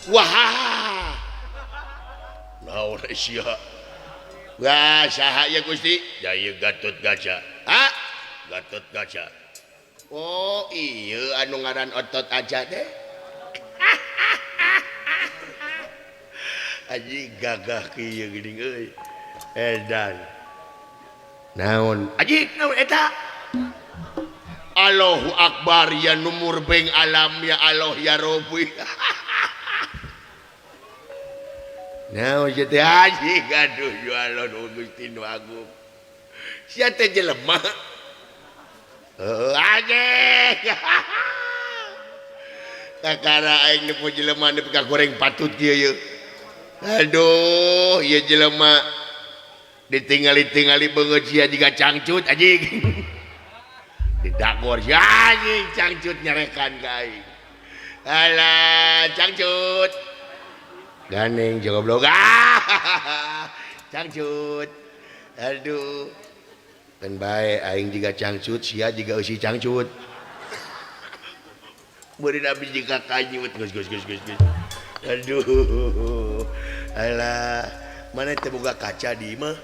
Wah. Naon sia? Wah, saha ieu Gusti? Da ieu Gatot Kaca. Ha? Gatot Kaca. Oh, iya anu ngaran otot aja deh. Aji gagah kieu geuning euy. Edan. Naon? Aji naon eta? Allahu Akbar ya numur beng alam ya Allah ya Rabbi. Naon sia teh aji gaduh ya Allah nu Gusti nu agung. Sia teh jelema. Heeh anjing. Kakara aing nepo jelema nepi ka goreng patut kieu yeuh. Aduh, ieu jelema ditingali-tingali beungeut sia jiga cangcut anjing. Didagor sia anjing cangcut nyarekan ka aing. Alah, cangcut. Ganeng goblok. Ah, cangcut. Aduh. Kan bae aing jiga cangcut sia jiga eusi cangcut. Beureun abdi jiga kanyut geus geus geus geus. Aduh. Alah, mana teh boga kaca di imah?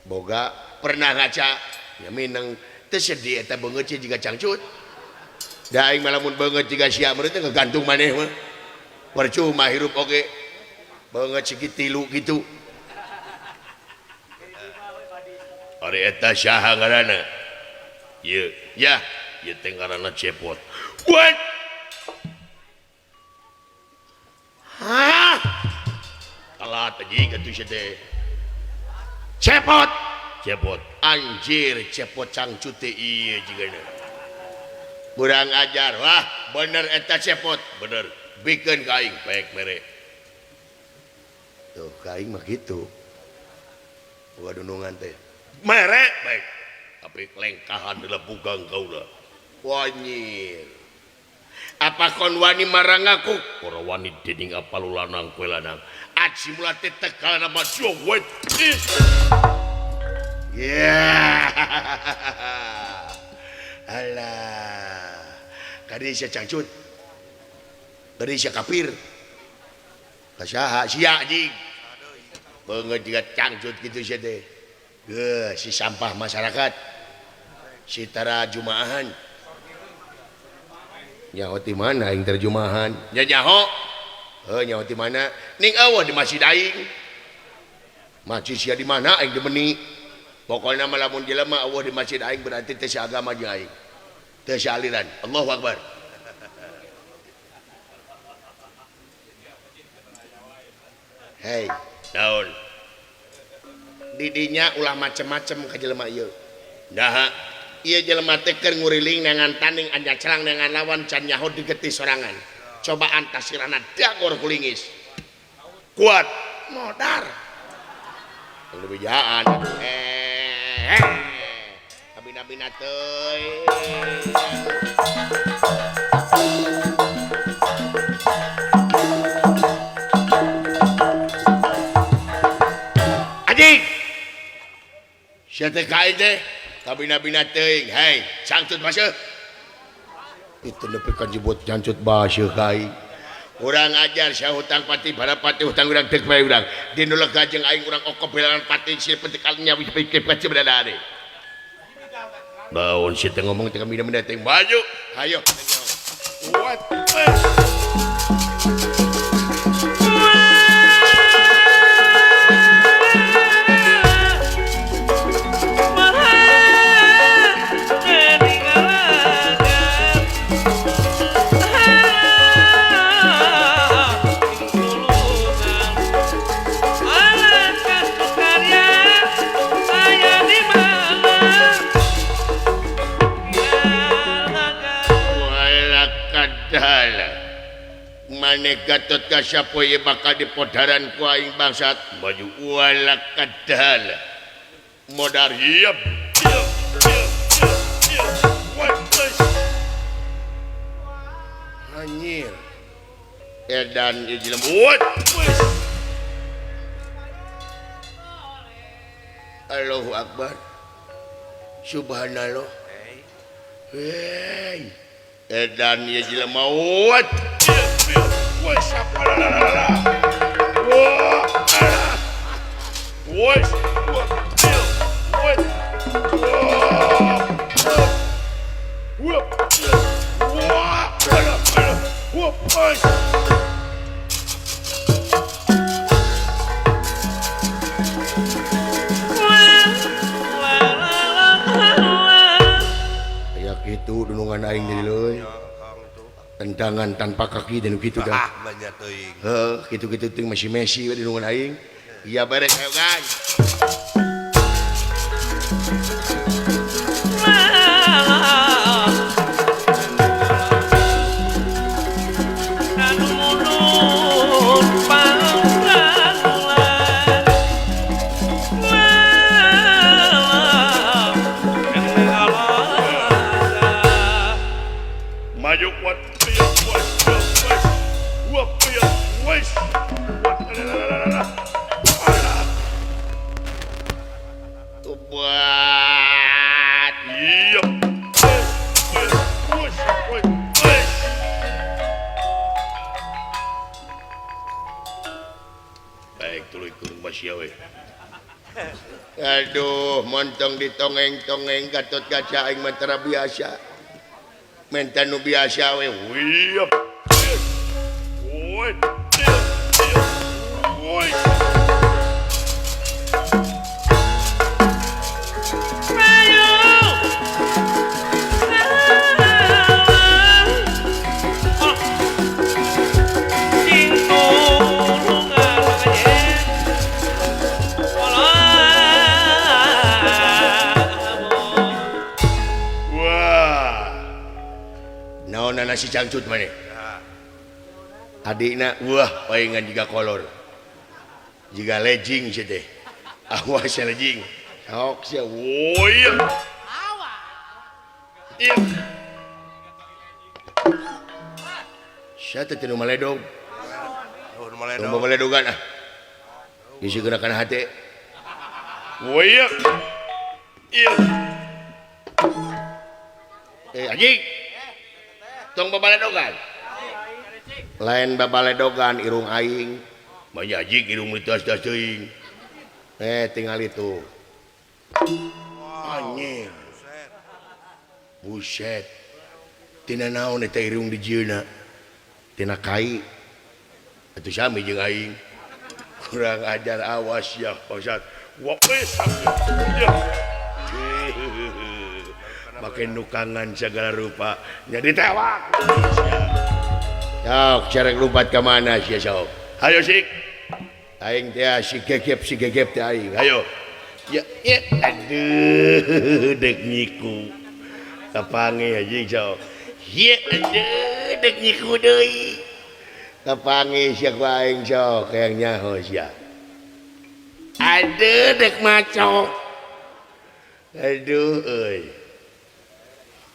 Boga pernah ngaca. Ya mineng teu sedih eta beungeut sia jiga cangcut. Da aing mah lamun beungeut jiga sia meureun teh ngagantung maneh mah. Percuma hirup oge. Beungeut segi tilu kitu. Ari eta saha ngaranna? Ieu, yah, ieu teh ngaranna Cepot. What? Hah? Kalah teh atuh sia teh. Cepot, Cepot. Anjir, Cepot cangcut teh ieu jigana. Kurang ajar. Wah, bener eta Cepot, bener. Bikeun ka aing pek mere. Tuh, ka aing mah kitu. Boga dunungan teh. Mere baik tapi lengkahan heula bugang kaula. Wanyir. Apa kon wani marang aku? Ora wani dening apa lu lanang kowe lanang. Aji mula teh tekalna mah wet. Yeah. Alah. Kadi sia cangcut. Kadi sia kafir. Ka saha sia anjing. Beungeut jiga cangcut kitu sia teh. Geuh, si sampah masyarakat. Si tara jumaahan. Nyaho ti mana aing terjumahan? Nya nyaho. Heuh nyaho ti mana? Ning eueuh di masjid aing. Masjid sia di mana aing dimeni. Pokona mah lamun jelema eueuh di masjid aing berarti teu saagama jeung aing. Teu saaliran. Allahu Akbar. Hei, naon? Didinya ulah macem-macem ka jelema ieu. Naha, ieu jelema teh keur nguriling neangan tanding anjacelang neangan lawan can nyaho digetih sorangan. Cobaan tasirana dagor kulingis. Kuat, modar. Lebih jaan. Kabina-bina teuing. Anjing. Sia teh ka aing teh kabina-bina teuing. Hei, cangcut baseuh. Itu nepi ka jebot cangcut baseuh ka aing. Urang ajar sia hutang pati barapati hutang urang deuk bae urang. Dinu lega jeung aing urang okop belangan pati sia penting nyawi pikir baca berada. Naon sia teh ngomong teh kabina-bina teuing maju. Hayo. What? Maneh Gatot Kaca poe bakal dipodaran ku aing bangsat maju wala kadal modar hiep. Anjir edan ieu jelema. Allahu Akbar. Subhanallah. Hei edan ieu jelema. Ya gitu dunungan aing jadi leuy. Tendangan tanpa kaki dan gitu dah. Heeh, gitu-gitu teuing masih Messi we dunungan aing. Iya beres ayo guys. Aduh, montong ditongeng-tongeng Gatot Kaca aing mah tara biasa. Menta nu biasa we. Nasi cangcut mana? Adikna wah palingan juga kolor. Juga lejing sih teh. Awas ya lejing. Sok sia. Woi. Iya. Sia teh nu maledog. Nu maledogan ah. Geus gerakan hate. Woi. Iya. Anjing. Tong babaledogan. Lain babaledogan irung aing. Banyak anjing irung mitas-tas teuing. Tinggal itu. Anjing. Buset. Tina naon eta irung dijieuna? Tina kai. Atuh sami jeung aing. Kurang ajar awas ya bangsat. Wapes. Make nukangan segala rupa jadi tewak. Sok cerek lompat ke mana sia sok. Hayo sik. Aing teh si gegep teh aing. Hayo. Ya, ya aduh dek nyiku. Kapange anjing sok. Ye aduh dek nyiku deui. Kapange sia ku aing sok hayang nyaho sia. Aduh dek macok. Aduh euy.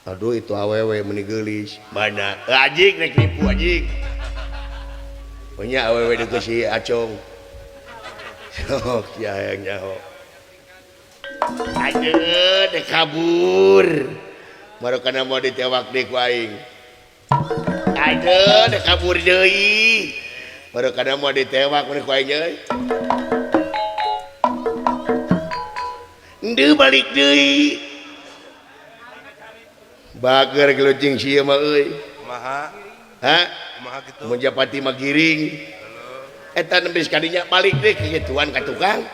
Aduh itu awewe meni geulis. Mana? Anjing rek nipu anjing. Punya awewe deuk si Acong. Sok ya hayang nyaho. Aduh dek kabur. Marokana mau ditewak deui ku aing. Aduh dek kabur deui. Marokana mau ditewak mun ku aing euy. Endeu balik deui. Bager gelucing sia mah euy. Kumaha? Ha? Kumaha kitu? Mun japati mah giring. Eta nembe sakadinya balik deui kegituan ka tukang.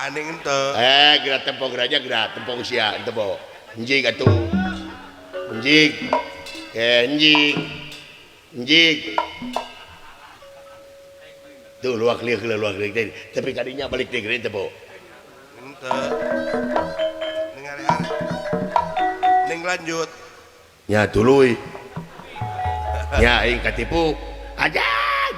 Aning henteu. Geura tempong raja geura tempong sia henteu bo. Enjing atuh. Enjing. Enjing. Enjing. Tuh luak lieu luak lieu teh. Tapi kadinya balik deui geura henteu bo. Henteu. Ning are-are. Ning lanjut. Nya tuluy. Nya aing katipu. Ajan.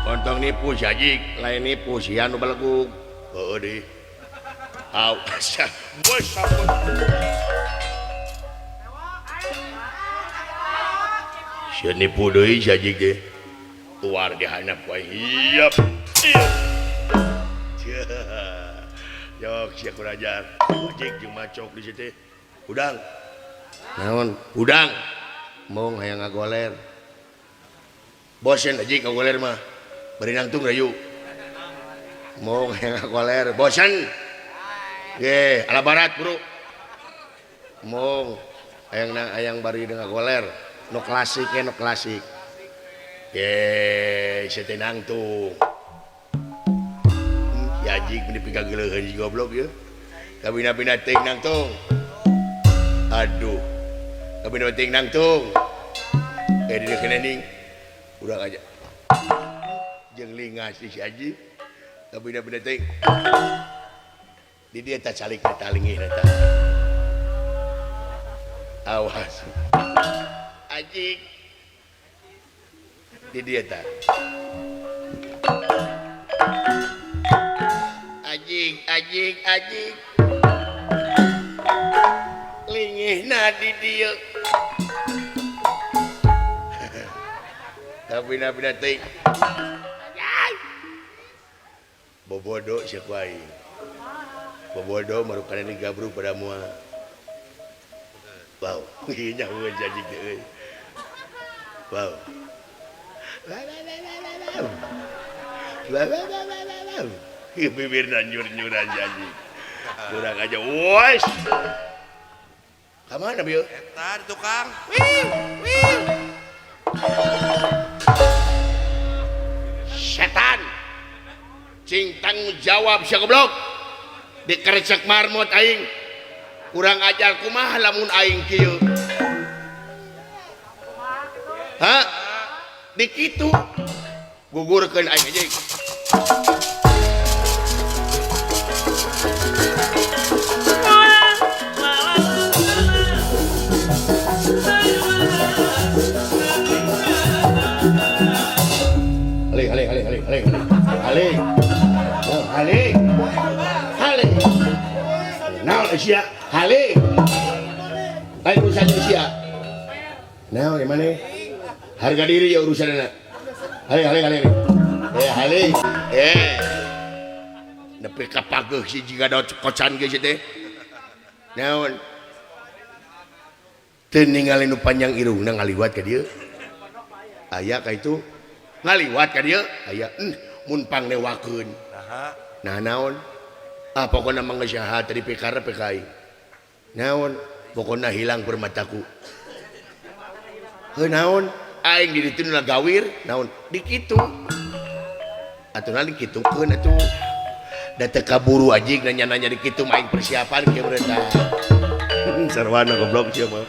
Kontong nipu si anjing, lain nipu si anu belegug. Heueuh deui. Awas. Bos sampun. Sia nipu deui si anjing teh. Tuar di handap wae. Hiap. Yok sia kurajar. Wajik jeung macok di situ. Udang. Naon? Udang. Mong hayang ngagoler. Bosen aja ngagoler mah. Bari nangtung rayu. Mong hayang ngagoler, bosen. Ge, ala barat, Bro. Mong hayang nang hayang bari ngagoler. Nu klasik nu klasik. Ge, sieu nangtung. Ya jik meni pigageleuheun si goblok ieu. Kabina-bina teuing nangtung. Aduh. Kabina teuing nangtung. Eh di ning. Urang aja. Jeung lingas si Haji. Kabina-bina teuing. Di dieu tah calik eta lingih eta. Awas. Ajik. Di dieu tah. Ajik, ajik, ajik. Lingihna di dieu. Kabina-bina teuing. Bobodo sia ku aing. Bobodo marukana ni gabru pada moal. Wow, nyaho jajik teh euy. Wow. La la la la la la. La la la la la la. Bibirna nyur-nyuran jajik. Kurang aja wes. Ka mana bieu? Eta di tukang. Wiu, wiu. Setan. Cing tanggung jawab sia goblok. Dikerecek marmot aing. Kurang ajar kumaha lamun aing kieu. Ha? Di kitu. Gugurkeun aing anjing. Hale hale hale hale hale. Hale. Hale. Hale. Naon sia? Hale. Lain urusan sia. Naon mana? Harga diri ya urusanna. Hale hale hale. Eh hale. Eh. Nepi ka pageuh si jiga daot kocan ge si teh. Naon? Teu ningali nu panjang irungna ngaliwat ka dieu. Aya ka itu ngaliwat ka dieu, aya mun pangnewakeun. Nah naon? Ah pokona mah geus saha tadi pikarep ka aing. Naon? Pokona hilang permataku. Heuh naon? Aing di ditu nu gawir, naon? Di kitu. Atuh na dikitukeun atuh. Da teu kaburu anjing nanya-nanya di kitu mah aing persiapan kieu bereta. Sarwana goblok sia mah.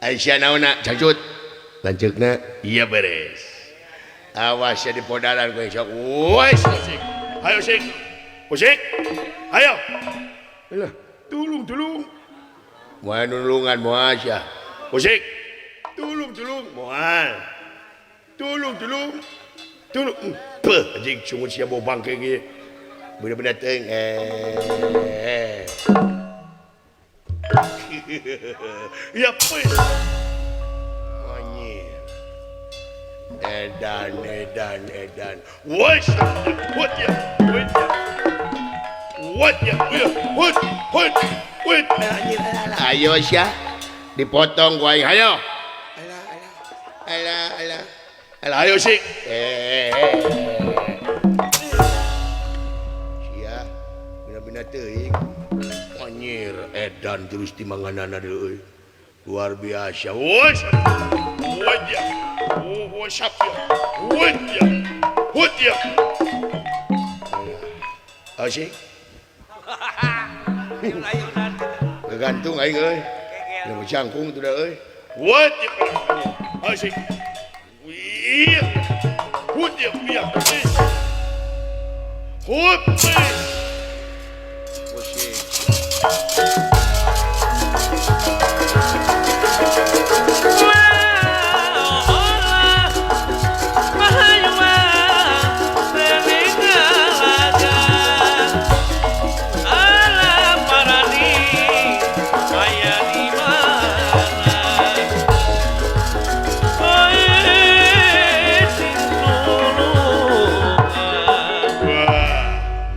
Aisyah naonna cangcut. Lanceukna iya beres. Awas ya di podaran kowe sok. Wes sik. Ayo sik. Musik. Ayo. Alah, tulung tulung. Moal nulungan moal sia. Musik. Tulung tulung moal. Tulung tulung. Tulung. Peuh anjing sungut sia bau bangke ge. Bener-bener teuing eh. Ya peuh. Anjir. Edan edan edan. Wes. What ya? What ya? What ya? What? What? What? Ayo sia. Dipotong ku aing. Ayo. Alah alah. Alah alah. Alah ayo sik. Eh. Sia bina-bina teuing. Anjir edan terus timanganana deui. Luar biasa. Wes. What ya? What's up ya? What ya? What ya? Ayo sik. Kegantung aing euy. Nya jangkung tuh da euy. What ya? Ayo sik. Wih. What ya? Ya. Hup. Musik.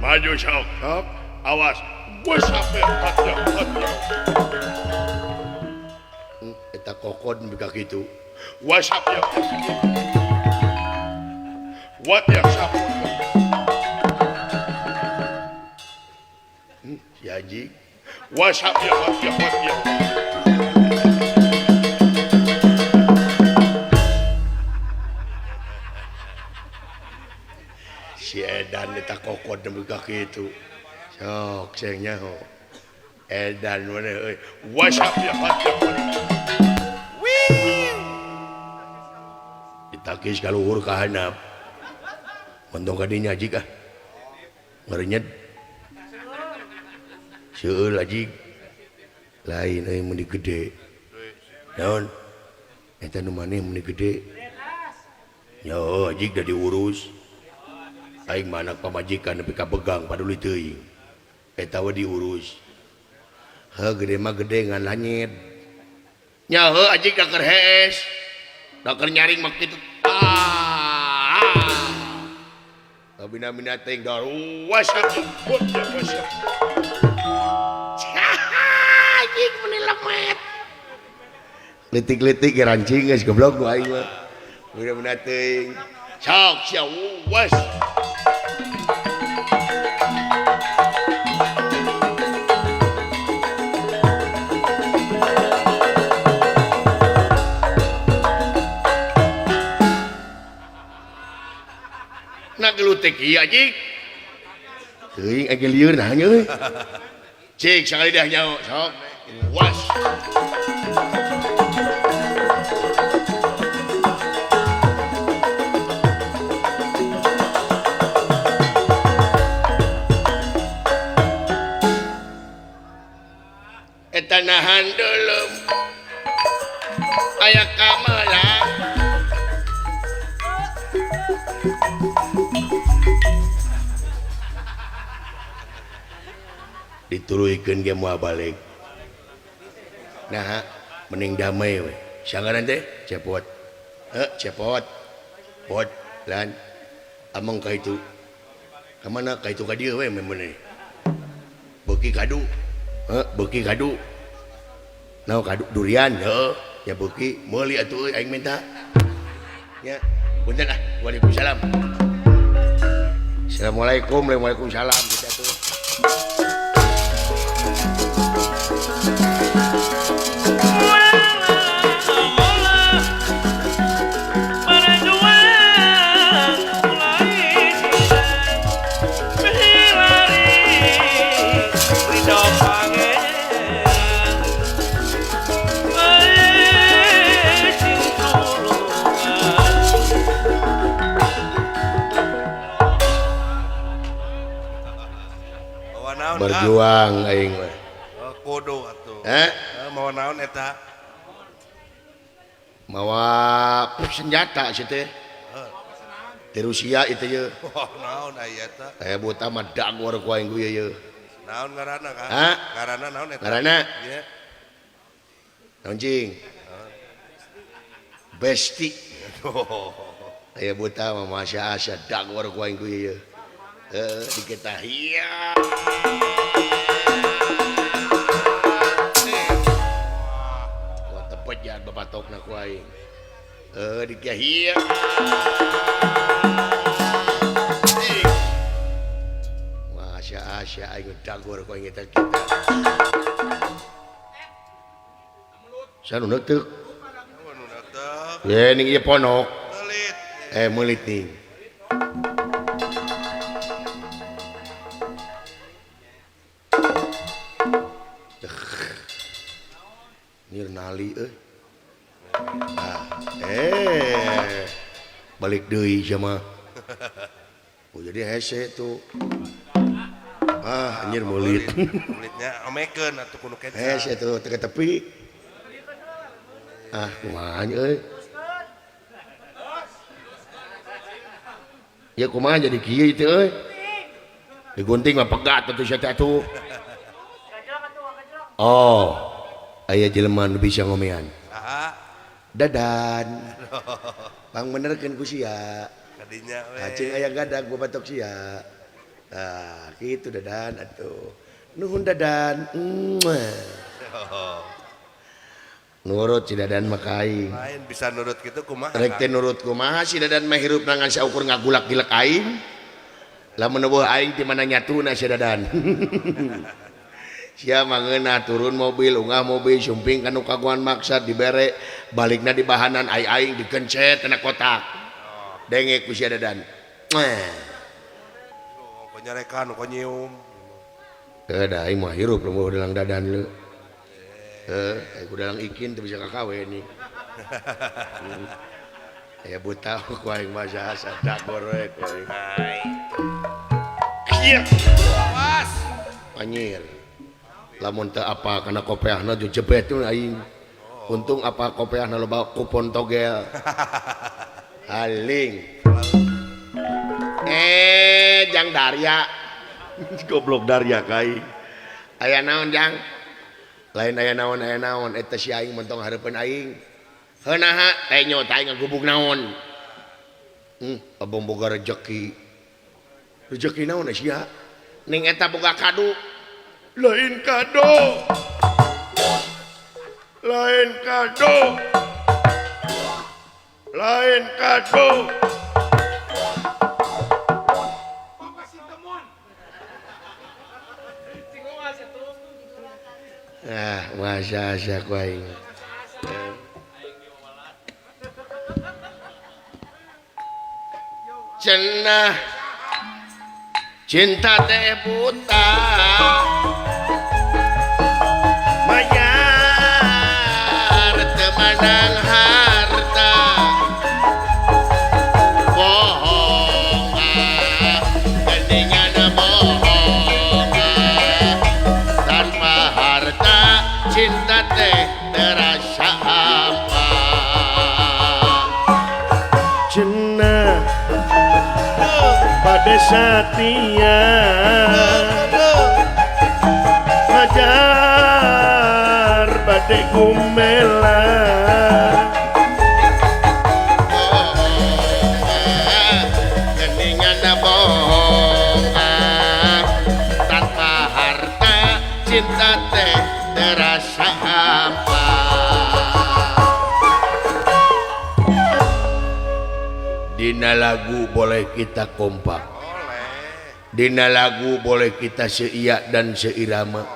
Maju sok sok. Awas wasap ya eta kokod bika kitu wasap ya wat ya sap si anjing wasap ya wat ya wat ya si edan eta kokod bika kitu sok sing nyaho edan mana euy wasap ya wat ya ditakis ka luhur ka handap untung ka dinya jik ah ngeurenyet seueul ajig lain euy mun gede naon eta nu maneh mun gede nya ajig da diurus aing mah anak pamajikan nepi ka begang paduli teuing eta we diurus heuh gede mah gede ngan lanyet nya heuh ajig da keur hees da keur nyaring mah kitu ah bina-bina teuing daruas anjing meni lemet letik-letik rancing geus goblok ku aing mah bina-bina teuing sok sia was gelutik ieu anjing teuing age lieur nah nya euy cik sakali dah nyaho sok was eta nahan dulum aya kamala dituluykeun ge moal balik nah mending damai we sangaran teh cepot heuh cepot pot lan ameng ka itu ka mana ka itu ka dieu we meuneh beuki kadu heuh beuki kadu naon kadu durian heuh nya beuki meuli atuh euy aing minta nya punten ah waalaikumsalam assalamualaikum waalaikumsalam kita tuh. Berjuang aing mah. Kudu atuh. Mawa naon eta? Mawa senjata sih teh. Di Rusia itu ye. Naon aya eta? Aya buta mah dagor ku aing ku ye. Naon ngaranna Kang? Ngaranna naon eta? Ngaranna? Ieu. Naon cing? Besti. Aya buta mah masya asa dagor ku aing ku ye. Heeh dikita hiya. Wah tepet jahat bapatokna ku aing. Heuh dikita hiya. Masya asa aing dagor ku aing eta kita. Sanu neuteuk. Ye ning ieu ponok. Meulit. Meulit ning. Nali euy. Ah, balik deui sia mah. Oh jadi hese tuh. Ah, anjir meulit. Meulitnya omekeun atuh kudu keca. Hese tuh teu tepi. Ah, kumaha euy. Ya kumaha jadi kieu teh euy. Digunting mah pegat atuh sia teh atuh. Oh. Aya jelema nu bisa ngomean. Dadan. Pang benerkeun ku sia. Kadinya we. Cing aya gadag babatok sia. Tah kitu Dadan atuh. Nuhun Dadan. Nurut si Dadan mah ka aing. Lain bisa nurut kitu kumaha? Rek teh nurut kumaha si Dadan mah hirup ngan saukur ngagulak-gilek aing. Lamun eueuh aing di mana nyatuna si Dadan. Sia mangeunah turun mobil, ungah mobil, sumping ka nu kaguan maksad dibere, balikna di bahanan ai aing digencet kana kotak. Denge ku si Dadan. Oh, nyarekan, kok nyium. Heuh da aing mah hirup lamun dalang Dadan leu. Heuh, aing ku dalang ikin teu bisa kakawe nih. Aya buta ku aing mah saha dagor we ku aing. Kieu. Awas. Anjir. Lamun teu apa kana kopeahna jo jebet aing. Untung apa kopeahna loba kupon togel. Haling. Jang Darya. Goblok Darya ka aing. Aya naon jang? Lain aya naon eta si aing mentong hareupeun aing. Heuh naha teh nyo teh aing ngagubug naon. Abong boga rejeki. Rejeki naon sia? Ning eta boga kadu. Lain kado. Lain kado. Lain kado. Ah, masa asa ku aing. Cenah cinta teh buta mayar teu meunang harta bohong ah geuningan bohong ah tanpa harta cinta teh terasa apa cenah pada satia hajar bade gumela geningan bohong tanpa harta cinta teh terasa apa. Dina lagu boleh kita kompak, dina lagu boleh kita seia dan seirama,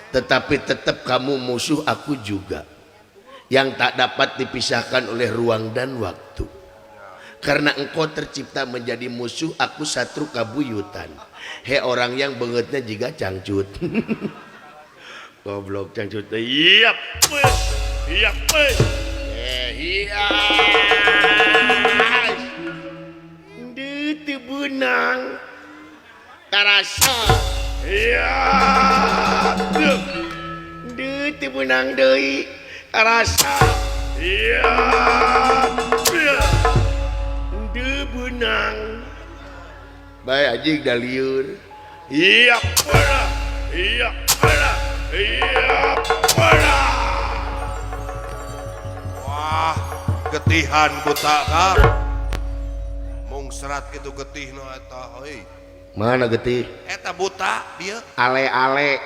tetapi tetap kamu musuh aku juga, yang tak dapat dipisahkan oleh ruang dan waktu. Karena engkau tercipta menjadi musuh aku satru kabuyutan. He orang yang bengetnya juga cangcut. Goblok cangcut. Iya, iya, iya. Teu beunang. Karasa. Iya. Deui teu beunang deui. Karasa. Iya. Deui beunang. Bae anjing da lieur. Iya, iya, iya. Wah, getihan buta kang. Mung serat kitu getih nu eta euy. Mana getih? Eta buta dieu. Ale-ale.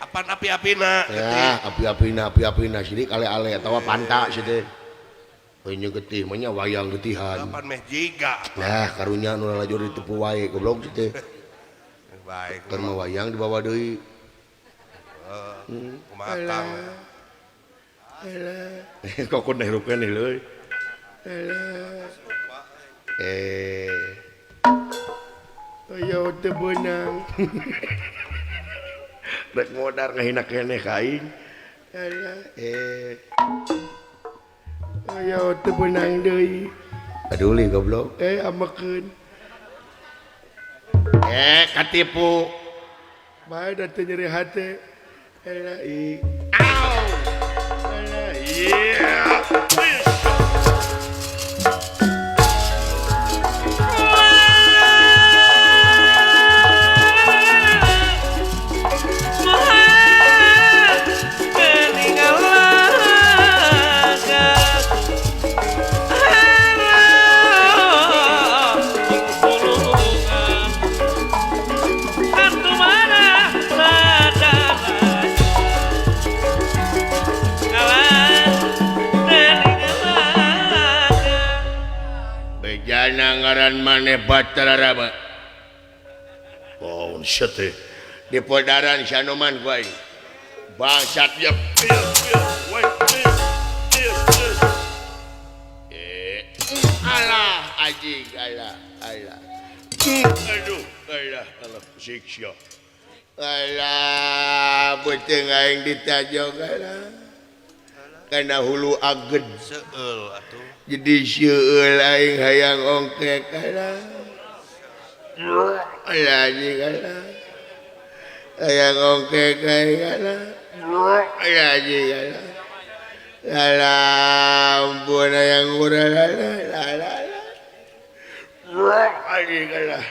Apan api-apina getih. Ya, api-apina, api-apina sidik ale-ale atawa panta sidik. Euy nya getih mah nya wayang getihan. Apan meh jiga. Nah, karunya nu lalajo ditepu wae goblok situ. Baik. Keur mah wayang dibawa deui. Heeh. Kumaha kang? Alah. Kok kun hirup keneh leuy. Alah. Ayo teu beunang. Rek modar ngahina keneh ka aing. Alah. Ayo teu beunang deui. Aduli goblok. Amekeun. Katipu. Bae da teu nyeri hate. Alah i. Au. Alah. Iya. Ayana ngaran maneh Batara Rama. Oh, sia teh. Di podaran si Anoman ku aing. Bangsat ya. Alah anjing alah alah. Aduh alah alah siksa. Alah beuteung aing ditajog alah. Kana hulu aged seueul atuh. Jadi seueul aing hayang ongkek alah. Alah anjing alah. Hayang ongkek aing alah. Alah anjing alah. Alah ampun hayang urang alah alah. Anjing alah.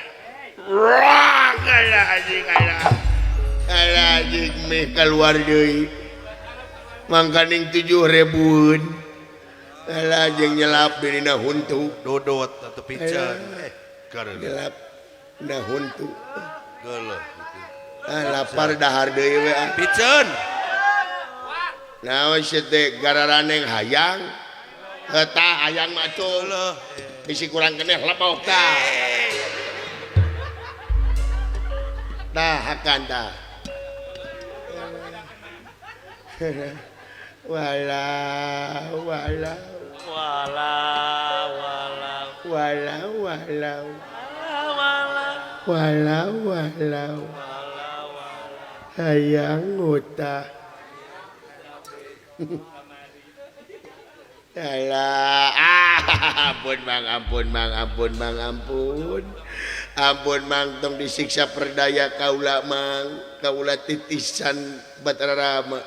Alah anjing alah. Alah anjing meh keluar deui. Mangkaning 7.000-eun. Alah jeung nyelap dina huntu dodot atau piceun. Nyelap dina huntu. Geuleuh. Ah lapar dahar deui we ah. Piceun. Naon sia teh gararaneng hayang. Eta hayang mah atuh. Bisi kurang keneh lepok tah. Tah hakan tah. Walau walau walau walau walau walau walau walau hayang ngutah. Alah, ah, ampun mang, ampun mang, ampun mang, ampun. Ampun mang, tong disiksa perdaya kaula mang, kaula titisan Batara Rama.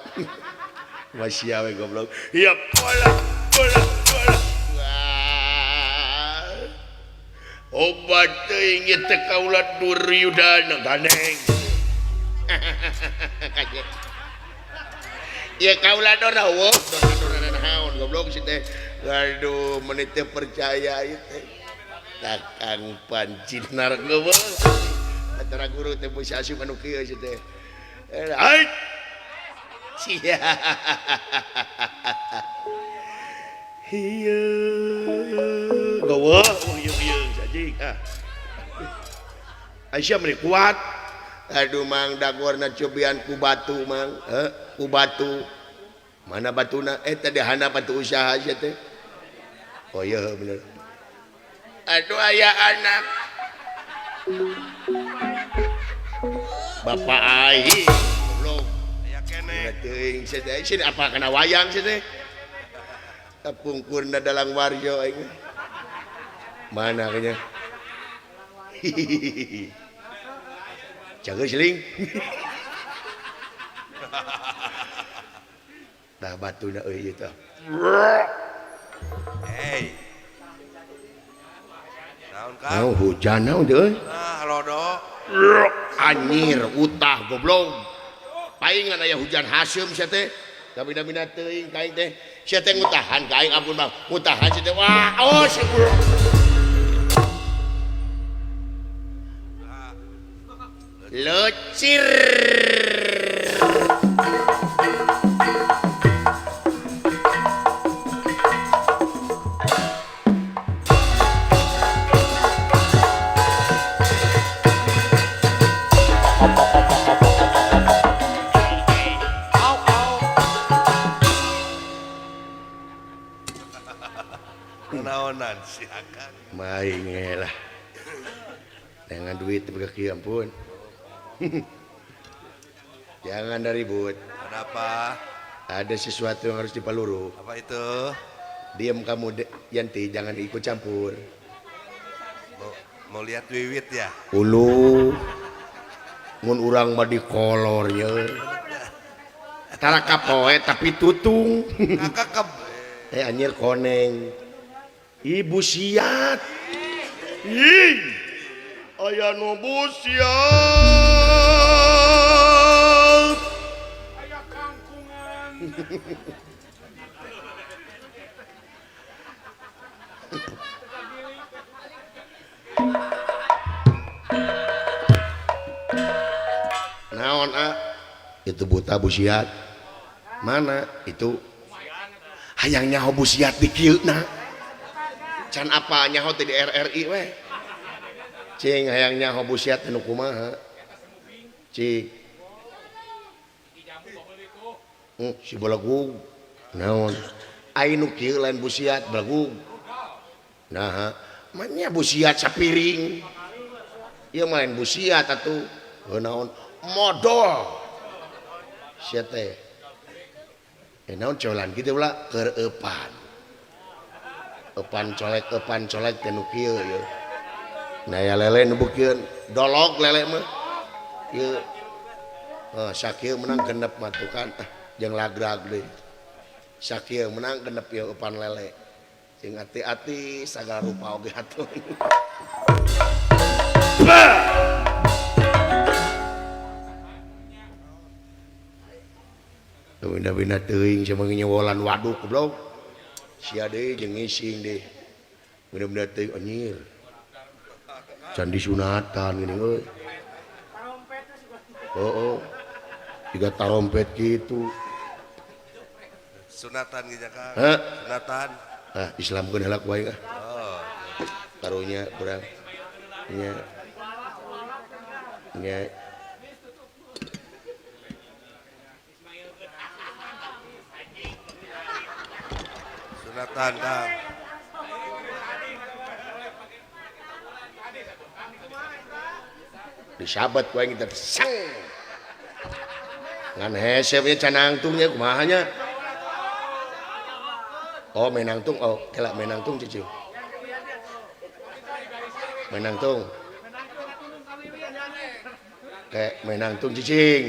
Masih awe goblok. Iya, bola, bola, bola. Wah. Obat teuing ieu teh kaula Duryudana ganeng. Kaje. Ya kaula dora wo, dora naon goblok si teh. Aduh, meuni teu percaya ieu teh. Kakang Pancinar geuleuh. Batara guru teh beusi asup anu kieu si teh. Hai. Sia. Hieu. Gowo, ieu ieu sajing ah. Aisyah meni kuat. Aduh mang dagorna cobian ku batu mang, heuh, ku batu. Mana batuna? Tadi hana batu usaha sia teh. Oh iya bener. Aduh aya anak. Bapak aing goblok. Aya keneh. Teuing sia teh sini apa kana wayang sia teh. Kapungkurna dalang warjo aing. Mana kayaknya? Hihihi. Jaga seling. Tah batuna euy ieu tah. Hey. Naon Kang? Naon hujan naon teh euy? Ah, lodo. Anjir, utah goblok. Paingan aya hujan haseum sia teh. Kabina-bina teuing ka aing teh. Sia teh ngutahan ka aing ampun Bang. Ngutahan sia teh. Wah, oh sia. Lecir. Naonan si Akang. Maing lah. Dengan duit berkaki ampun. Jangan ribut. Ada apa? Ada sesuatu yang harus dipaluru. Apa itu? Diam kamu Yanti, jangan ikut campur. Mau lihat wiwit ya? Ulu. Mun urang mah dikolor ye. Tara kapoe tapi tutung. Kakakep. Anjir koneng. Ibu siat. Ih. Aya nu busiat. Aya kangkungan. Naon a? Itu buta busiat. Mana itu? Hayang nyaho busiat di kieu na. Can apa nyaho teh di RRI we. Cing hayang nyaho busiat nu kumaha. Cing. Si belegug. Naon? Ai nu kieu lain busiat belegug. Nah, manya busiat sapiring. Ieu mah lain busiat atuh. Heuh naon? Modol. Sia teh. Naon colan kitu ulah keur eupan. Eupan colek teh nu kieu ieu. Nah ya lele nu beukeun dolog lele mah. Ieu. Heuh sakieu menang genep mah tuh kan jeung lagrag deui. Sakieu menang genep ieu eupan lele. Jeung ati-ati sagala rupa oge atuh. Bina-bina teuing sama nyewolan waduk goblok. Sia deui jeung ngising deui. Bina-bina teuing anjir. Candi sunatan gini euy. Heeh. Tiga tarompet kitu. Sunatan ge Kang. Heh. Sunatan. Ah, Islamkeun heula ku aing ah. Oh. Karunya urang. Nya. Nya. Sunatan Kang. Disabat ku aing teh sang. Ngan hese we canangtungnya kumaha nya. Oh menangtung, oh kelak menangtung cucu. Menangtung. Kayak menangtung cicing.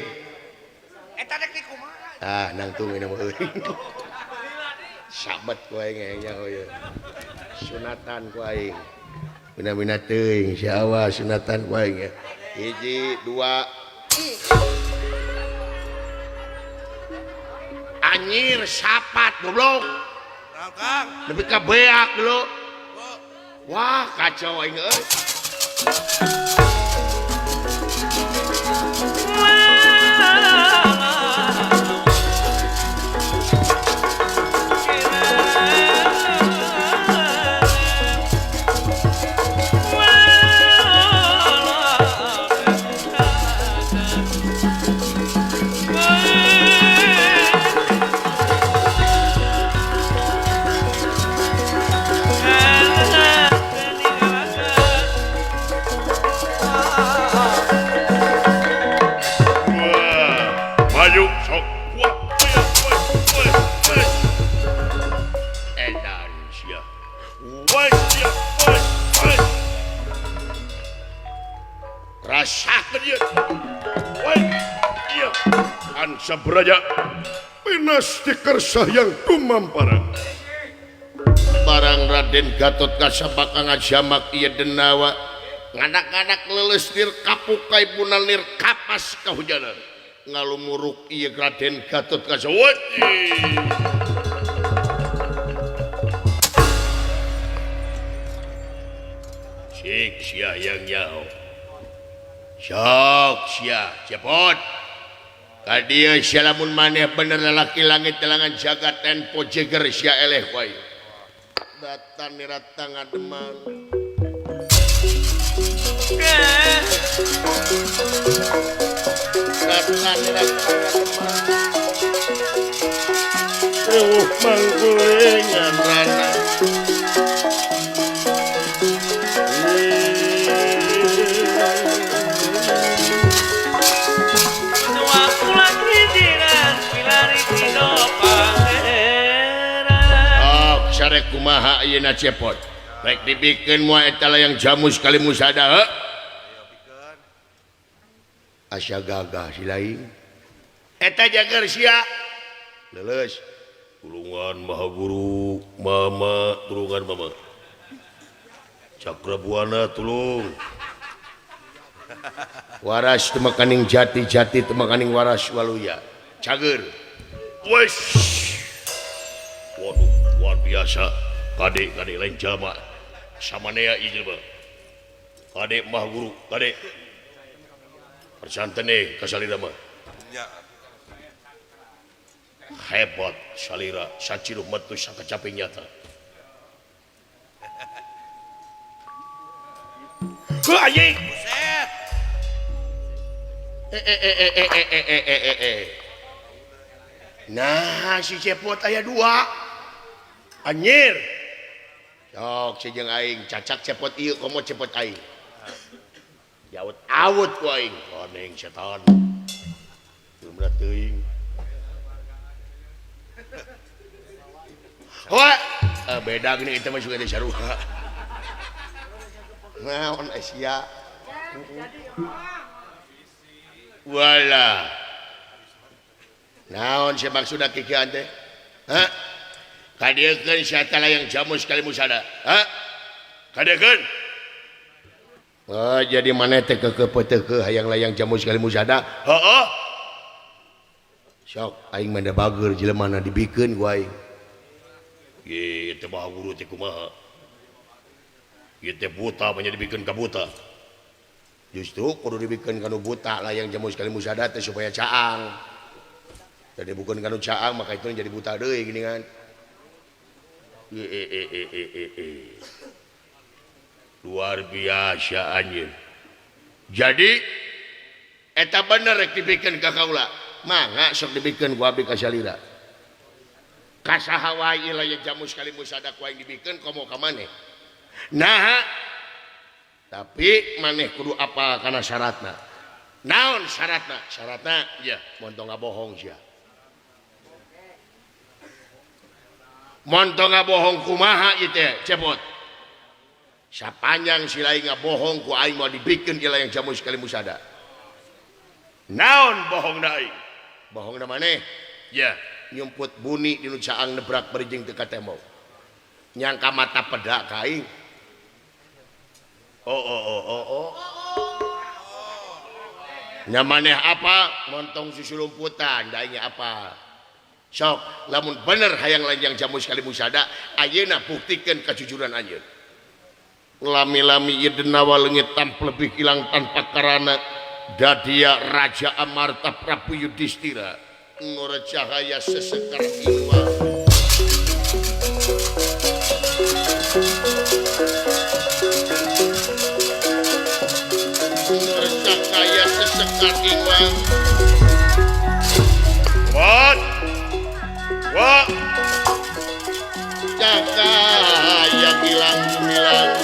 Eta rek di kumaha? Ah, nangtung ini mah euy. Sabat ku aing nya euy. Sunatan ku aing. Bina-bina teuing si awas sunatan ku aing ya. Hiji, dua. Anjir sapat goblok. Kang. Nepi ka beak dulu. Wah, kacau aing euy. Sabraja pinasti kersah yang tumampara barang Raden Gatot Kaca bakal ngajamak ieu denawa ngadak-ngadak leuleus nir kapukai punal nir kapas kahujanan ngalumuruk ieu Raden Gatot Kaca cik sia yang nyaho sok sia cepot ka dieu sia lamun maneh bener lalaki langit telangan jagat tempo jeger sia eleh wae datan nirata ngademan datan nirata ngademan reuh manggulengan rana sare kumaha ayeuna cepot rek dibikeun moal eta layang jamus kali musada heuh asa gagah si lain eta jager sia leuleus tulungan maha guru mama tulungan mama Cakrabuana tulung waras teu makaning jati-jati teu makaning waras waluya cager wes waduh luar biasa kadek kadek lain jalma samanea ieu jelema kadek mah guru kadek percantene ka salira mah hebat salira saciruh metu sakacaping nyata Anjing. Buset. Nah si cepot aya dua. Anjir. Sok si jeung aing cacak cepot ieu komo cepot aing. Diawut-awut ku aing. Koneng setan. Lumrah teuing. Wah, beda gini itu mah juga teh sarua. Naon Asia. Wala. Naon sia maksudna kikieuan teh? Hah? Kadiekeun sia teh layang jamus kali musada. Hah? Kadiekeun. Oh, jadi maneh teh keukeuh hayang layang jamus kali musada? Heeh. Sok aing mah da bager jelema na dibikeun ku aing. Ieu teh mah guru teh kumaha? Ieu teh buta mah dibikeun ka buta. Justru kudu dibikeun ka nu buta layang jamus kali musada teh supaya caang. Jadi bukan ka nu caang maka itu jadi buta deui geuningan. Luar biasa anjeun. Jadi eta bener rek dibikeun ka kaula. Mangga sok dibikeun ku abdi ka salira. Ka saha wae layang jamus kali musada ku aing dibikeun komo ka maneh. Nah, tapi maneh kudu apal kana syaratna. Naon syaratna? Syaratna ya montong ngabohong sia. Montong ngabohong kumaha ieu teh cepot. Sapanjang si lain ngabohong ku aing moal dibikeun ieu layang jamus kali musada. Naon bohongna aing? Bohongna maneh? Ya, nyumput buni di nu caang nebrak berijing teu ka tembok. Nyangka mata pedak ka aing. Oh. Nya maneh apa? Montong susu lumputan, da aing apa? Sok, lamun bener hayang lanjang jamus kali musada, ayeuna buktikeun kajujuran anjeun. Lami-lami ieu denawa leungit tanpa lebih hilang tanpa karana dadia Raja Amarta Prabu Yudhistira ngora cahaya sesekar iwa. Ngora cahaya sesekar iwa. What? Wah. Cahaya hilang gumilang.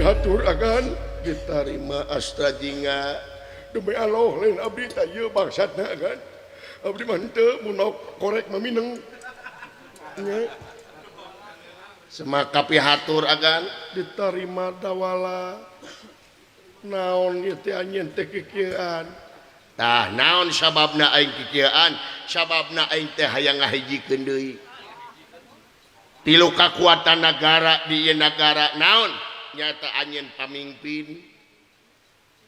Hatur agan diterima astra jingga demi Allah lain abdi teh ieu bangsatna agan abdi mah henteu munok korek mah mineng nya semaka pihatur agan diterima dawala naon ieu teh anjeun teh kikieuan tah naon sababna aing kikieuan sababna aing teh hayang ngahijikeun deui tilu kakuatan nagara di ieu nagara naon nyata anjeun pamimpin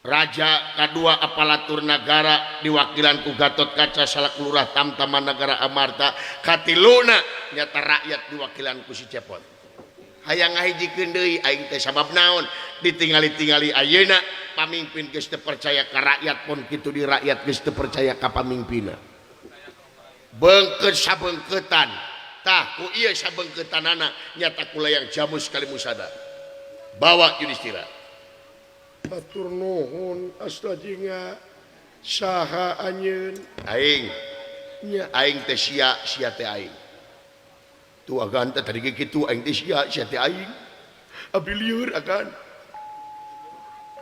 raja kadua aparatur nagara diwakilan ku Gatot Kaca salaku lurah tamtama nagara Amarta katiluna nyata rakyat diwakilan ku si Cepot hayang ngahijikeun deui aing teh sabab naon ditingali-tingali ayeuna pamimpin geus teu percaya ka rakyat pun kitu di rakyat geus teu percaya ka pamimpinna beungkeut sabeungkeutan tah ku ieu sabeungkeutanana nyata ku layang jamus kali musada bawa Yudhistira. Hatur nuhun asta jingga saha anjeun aing nya aing teh sia sia teh aing tuh agan teh tadi kitu aing teh sia sia teh aing abdi lieur agan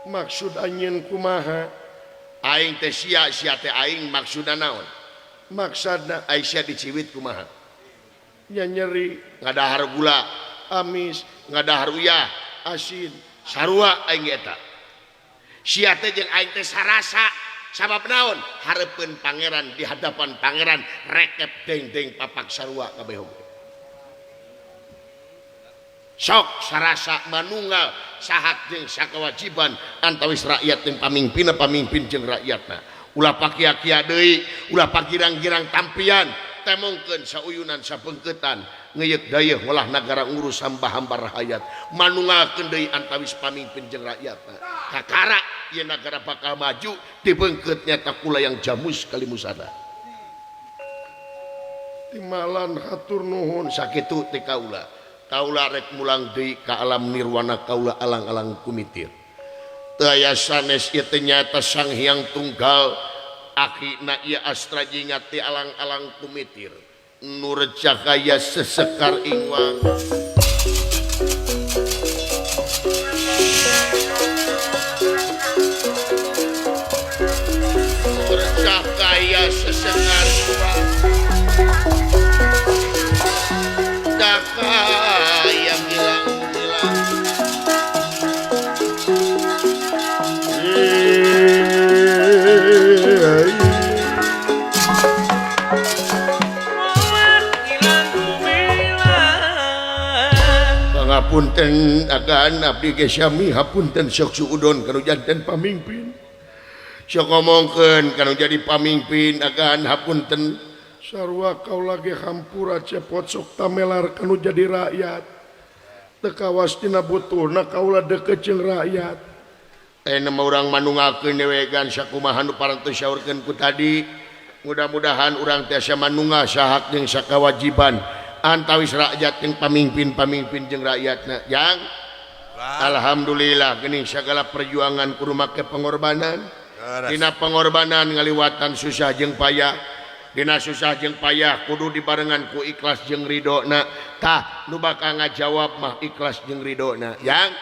maksud anjeun kumaha aing teh sia sia teh aing maksudna naon maksadna aing sia diciwit kumaha nya nyeri ngadahar gula amis ngadahar uyah asin sarua aing eta sia teh jeung aing teh sarasa sabab naon hareupeun pangeran di hadapan pangeran rekep deng-deng papak sarua kabeh oge sok sarasa manunggal sahak jeung sakawajiban antawis rakyat jeung pamimpinna pamimpin jeung rakyatna ulah pakia-kia deui ulah pagirang-girang tampian Temongkeun sauyunan sapeungkeutan ngeuyeuk dayeuh ngolah nagara ngurus hamba-hamba rahayat manunggalkeun deui antawis pamimpin jeung rakyatna kakara ieu nagara bakal maju dibeungkeut nyata kula yang jamus kalimusana Timalan hatur nuhun sakitu teh kaula kaula rek mulang deui ka alam nirwana kaula alang-alang kumitir teu aya sanes ieu teh nyata Sang Hyang Tunggal akina ieu astra jingat ti alang-alang kumitir nur cahaya sesekar ingwang nur cahaya sesekar ingwang cahaya gilang-gilang Pangapunten agan abdi ge sami hapunten sok suudon kanu janten pamingpin sok ngomongkeun kanu jadi pamingpin agan hapunten sarua kaula ge hampura cepot sok tamelar kanu jadi rakyat teu kawas tina butuhna kaula deukeut jeung rakyat teh mah urang manunggalkeun dewegan sakumaha nu parantos saurkeun ku tadi mudah-mudahan urang tiasa manunggal sahak jeung sakawajiban antawis rakyat jeung pamimpin-pamimpin jeung rakyatna jang alhamdulillah geuning sagala perjuangan kudu make pengorbanan dina pengorbanan ngaliwatan susah jeung payah dina susah jeung payah kudu dibarengan ku ikhlas jeung ridona tah nu bakal ngajawab mah ikhlas jeung ridona jang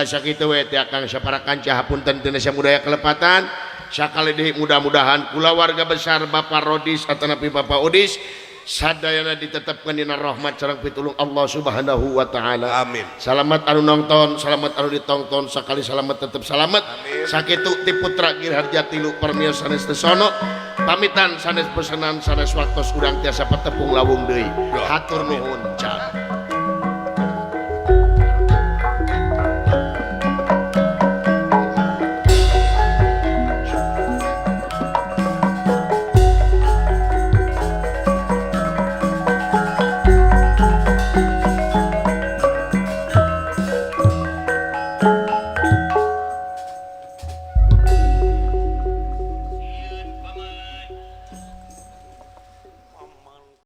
sakitu we teh Akang sapara kanca hapunten teu samudaya kelepatan sakali deui mudah-mudahan kulawarga besar Bapak Rodis atanapi Bapak Odis sadayana ditetapkan dina rahmat sareng pitulung Allah Subhanahu wa taala. Amin. Salamat anu nonton, salamat anu ditongton, sakali salamat tetep salamat. Sakitu ti putra Girharja tilu permios sanes tesono. Pamitan sanes pesenan sanes waktos urang tiasa patepung lawung deui. Hatur nuhun cang.